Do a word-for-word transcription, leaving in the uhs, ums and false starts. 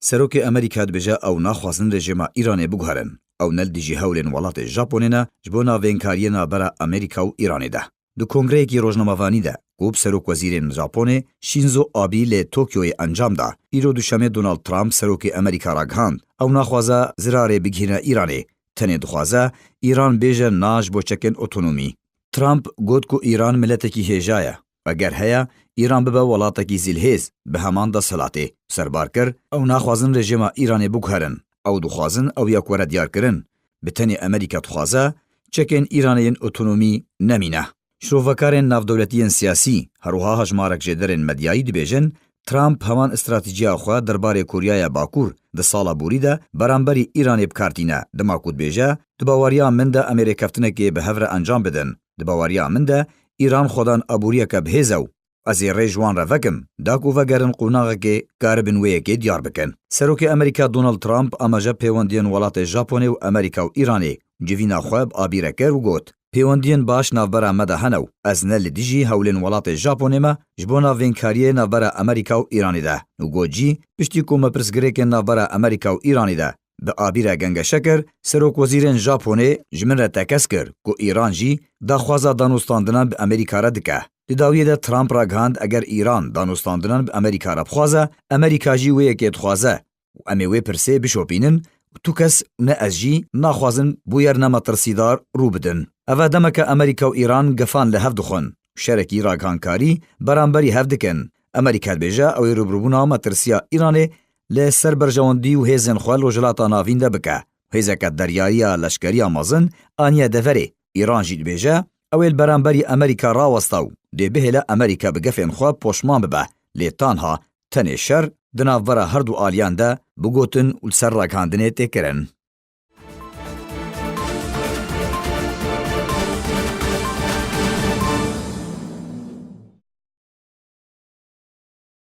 Serokê Amerîka dibêje ew naxwazin rejîma Îranê biguherin. Ew ne li dijî hewlên welatê Japonê ne ji bo navênkariyê navbera Amerîka û Îranê de. Di kongreyekî rojnamevanî de ku bi serokwezîrên Japonê Shinzo Abe lê Tokyoyê encam da, îro duşemê Donald Trump serokê Amerîka ragihand, ew naxwaze zirarê bigihîne Îranê, tenê dixwaze Îran bêje na ji bo çekên otonomî. Trump got ku Îran miletekî hêja ye. Eger heye, Îran bibe welatekî zîlhêz, bi heman desthilatê. Serbar kir, ew naxwazin rejîma Îranê biguherin. Ew dixwazin ew yek were diyarkirin. Bi tenê Amerîka dixwaze, çekên Îranê yên otonomî nemîne. Şrovekarên navdewletî yên siyasî, her wiha hejmarek jêderên medyayî dibêjin, Trump heman stratejiya xwe derbarê Koryaya Bakur di sala borî de beramberî Îranê bi kar tîne, dema ku dibêje, di baweriya min de em ê rêkeftinekê bi hev re encam bidin. Di baweriya min de Îran xwedan aboriyeke bi hêz e û ez ê rê ji wan re vekim, da ku vegerin qonaxekê karibin wê yekê diyar bikin. Serokê Amerîka Donald Trump amaje pêwendiyên welatê Japonê û Amerîka û Îranê civîna xwe bi Abe re kir û got, pêwendiyên baş navbera me de hene û ez ne li dijî hewlên welatê Japonê me ji bo navênkariyê navbera Amerîka û Îranê de û got jî, piştî ku me pirsgirêkên navbera Amerîka û Îranê de bi Abe re gengeşe kir, serokwezîrên Japonê ji min re tekez kir ku Îran jî daxwaza danûstandinan bi Amerîka re dike. Di dawiyê de Trump ragihand, eger Îran danûstandinan bi Amerîka re bixwaze, Amerîka jî wê yekê dixwaze û em ê wê pirsê bişopînin û tu kes ne ez jî naxwazin bûyer nemetirsîdar rû bidin. Ev e demeke Amerîka û Îran gefan li hev dixwin û şerekî ragihankarî beramberî hev dikin. Amerîka dibêje ew ê rûbirûbûna metirsiya Îranê li ser berjewendî û hêzên xwe li Rojhilata Navîn de bike. Hêzeke deryariya leşkeriya mezin aniye deverê. Îran jî dibêje, ew ê li beramberî Amerîka rawesta û dê bihêle Amerîka bi gefên xwe poşman bibe, lê tanha tenê şer di navbera her du aliyan de bigotin û li ser ragihandinê tê kirin.